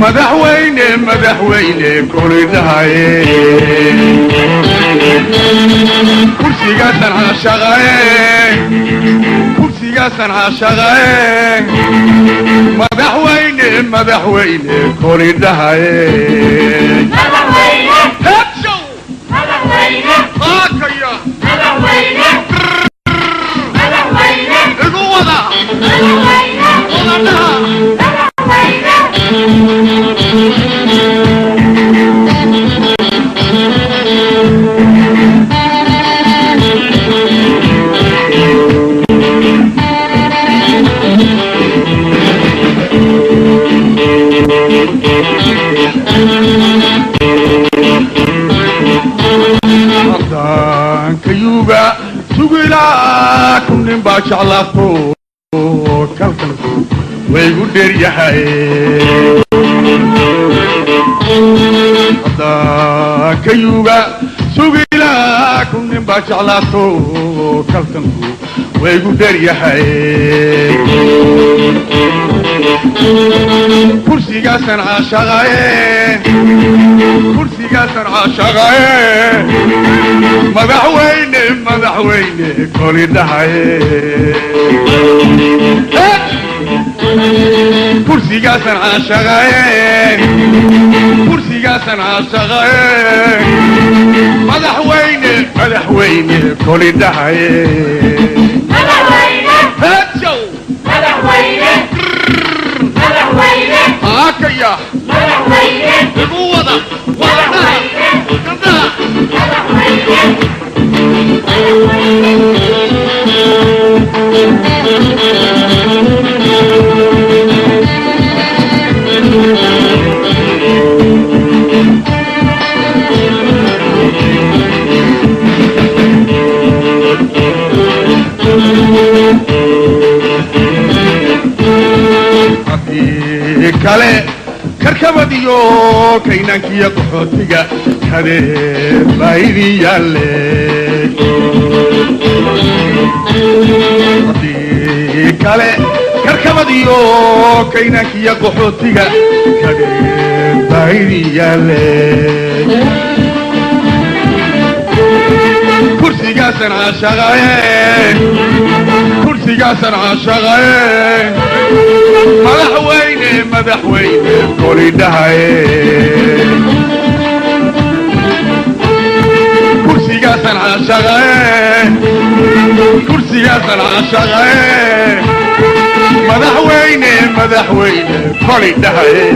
Madaxweyne, madaxweyne kolidhahaye, kursigaasan caashaqaye, kursigaasan caashaqaye. Madaxweyne, madaxweyne kolidhahaye. Headshow haakaya igu wada wadadhaha. Kayuga sugilaa kun nin baa jeclaato, kalkalku waygu dheeryahay. Haddaan kayuga sugilaa kun nin baa jeclaato, kalkanku waygu dheeryahay. Kursigaasan caashaqaye, kursigaasan caashaqaye. Madaxweyne, madaxweyne kolidhahaye, kursigaasan caashaqaye, kursigaasan caashaqaye. Madaxweyne, madaxweyne kolidhahaye. Heejow haakaya igu wada wadadhaha gabdhaha. Haddii kale karkabadiyo kaynankiyo qaxootiga kadeed baa idin yaalle. Haddii kale karkabadiyo kaynankiyo qaxootiga kadeed baa idin yaalle. Kursigaasan caashaqaye, kursigaasan caashaqaye. Madaxweyne, madaxweyne kolidhahaye, kursigaasan caashaqaye, kursigaasan caashaqaye. Madaxweyne, madaxweyne kolidhahaye.